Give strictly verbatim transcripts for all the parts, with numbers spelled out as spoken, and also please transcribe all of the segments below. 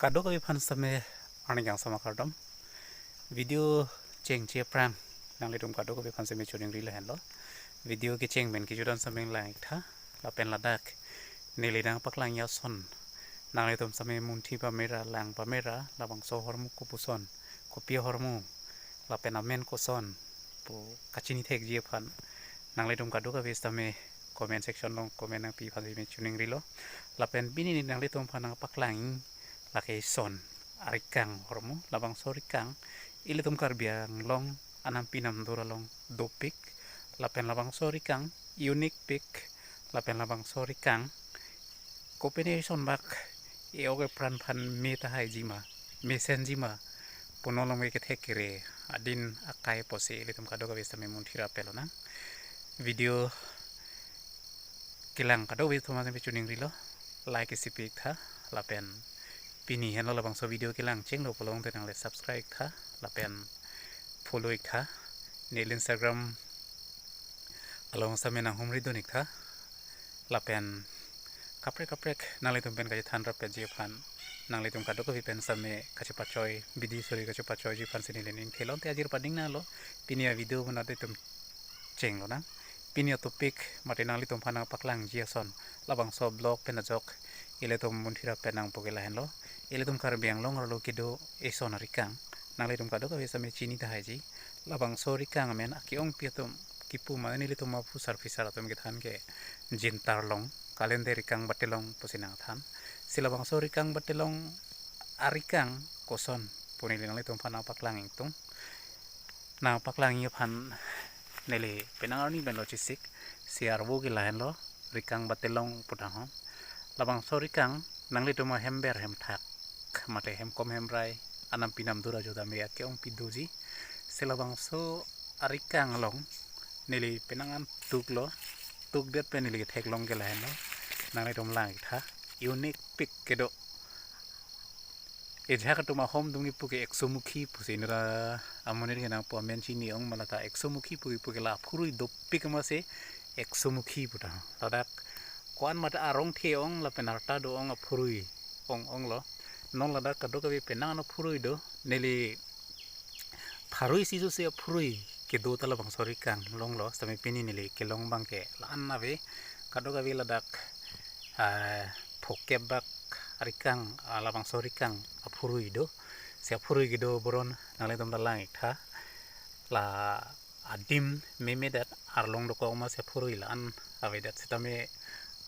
Kadokave aphan sitame arni kangsam akardom. Video chengche aphrang nanglitum kadokave aphan sitame choningri lahenlo. Video kecheng pen kejut an sitame lang-iktha lapen ladak neli nangpaklangji ason nanglitum sitame munthi pamera, lang pamera, labangso ahormu kopuson, kopi ahormu, lapen amen koson pu kachini thekji aphan nanglitum kadokave sitame comment section along comment nangpi aphan sitame choningrilo. Lapen pini neli nanglitum aphan nangpaklangji lake ison arikang ahormu. Labangso arikang ilitum Karbi Anglong anampi namdur along dopik, lapen labangso arikang unique pik, lapen labangso arikang kopine ison bak e-ok epran aphan me tahaiji ma, mesenji ma pu non along kethek kere adin akai apotsi ilitum kadokave sitame munthi rapet lonang. Video kelang kadokave atum aphan choningrilo, like isi pi-iktha, lapen pini henlo labangso video kelang chenglo pulote nangle subscribe-iktha lapen follow-iktha. Neli Instagram along sitame nanghumridun-iktha. Lapen kaprek kaprek nanglitum pen kachethan rapetji aphan, nanglitum kadokave pen sitame kachepachoi, bidi suri kachepachoiji aphan si neli ning thelon te ajir pading nalo. Pini avideo bonat itum chenglonang. Pini atopic mate nanglitum aphan nangpaklangji ason labangso vlog pen ajok ilitum munthi rapet nangpo ke lahenlo. Ilitum Karbi Anglong arlo kedo ison arikang nanglitum kadokave sitame chini tahaiji. Labangso arikang amen ake-ongpi atum kipu mane nelitum aphusar phisar atum kethan ke jintar long, kalende rikang batelong pusi nangthan. Si labangso rikang batelong arikang koson pu neli nanglitum aphan nangpaklang ingtung. Nangpaklangji aphan neli penang arni pen lo chesik, si arvo ke lahenlo, rikang batelong pu tangho. Labangso rikang nanglitum ahember hemthak mate hemkom hemrai anampi namdur ajo tame ake-ongpi doji. Si labangso arikang along neli penang an tuklo, tukdet pen neli ketheklong ke lahenlo, nanglitum lang-iktha. Unique pik kedo. Ejak atum ahom dungji pu ke eksomukhi pusi inut amonit ke nangpo, amen chini-ong ma lata. Eksomukhi pu, pu ke la aphurui dopik ma si eksomukhi pu ta. Ladak ko-an mate arong the-ong lapen arta do-ong aphurui ong-onglo. Non ladak kadokave penang an aphurui do, neli pharui isi josi aphurui kedo ta labangso arikang along lo, sitame pini neli kelong abang ke la-an ave. Kadokave ladak, ah, phokep bak arikang, ah, labangso arikang aphurui do. Si aphurui kedo boron nanglitum ta lang-iktha. La adim memedet, arlong dokok ma si aphurui la-an avedet, sitame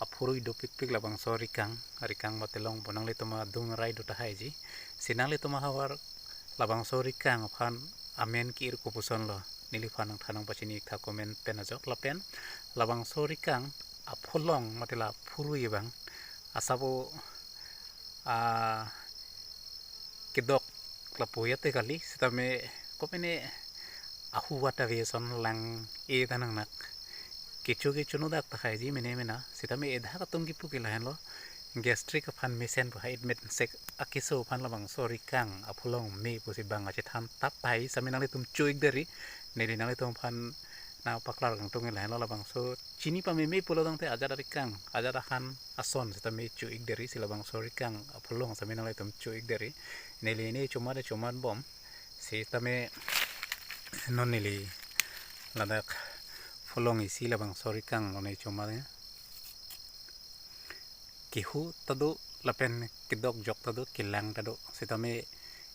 aphurui dopikpik labangso arikang, arikang batelong pu nanglitum adung rai do tahaiji. Si nanglitum ahavar labangso arikang aphan amen ke-ir kopuson lo, neliphan nangthan nangpachini-iktha comment pen ajok. Lapen labangso arikang apholong mate la aphurui abang asap o, ah, kedok lapu ya te kali, sitame kopine ahuvat ave ason lang-e ta nangnak. Kecho kecho nodak tahaiji mene mena, sitame edak atum kipu ke lahenlo, gastric aphan mesen pu, hait mensek akeso aphan labangso arikang apholong me pusi bang achethan tap tahai. Sitame nanglitum cho-ik deri, neli nanglitum aphan nangpaklar kangtung ke lahenlo, labangso chini pameme pulo tangte ajat arikang, ajat ahan ason sitame cho-ik deri, si labangso arikang apholong sitame nanglitum cho-ik deri. Neli ne chomat chomat bom, sitame non neli ladak pholong isi labangso arikang lo ne chomat ya. Kehu ta do lapen kedok jok ta do, kelang ta do, sitame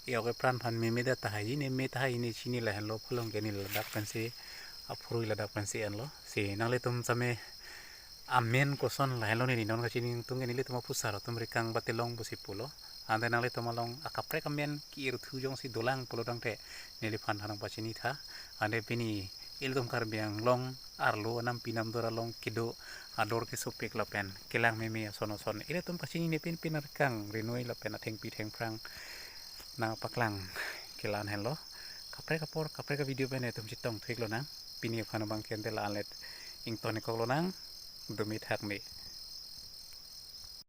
e-ok epran aphan memedet tahaiji, ne me tahaiji ne chini lahenlo, pholong ke neli ladak pensi aphurui ladak pensi enlo. Si nanglitum sitame amen koson lahenlo neli non kachini ingtung ke, nelitum aphusar atum rikang batelong pusi pulo. Ante nanglitum along akaprek amen ke-ir thu jongsi dolang pulo tangte neliphan than nangpachinitha. Ante pini ilitum Karbi Anglong arlo anampi namdur along kedo ador kesopik lapen kelang meme ason ason ilitum kachinine pinpin arikang rinoi lapen athengpi thengphrang nangpaklang ke la-an henlo. Kaprek apor kaprek avideo pen itum chetong thu-ik lonang. Pini aphan abang ke ante la-anlet, ington-ikkok lonang. Dumi thak me.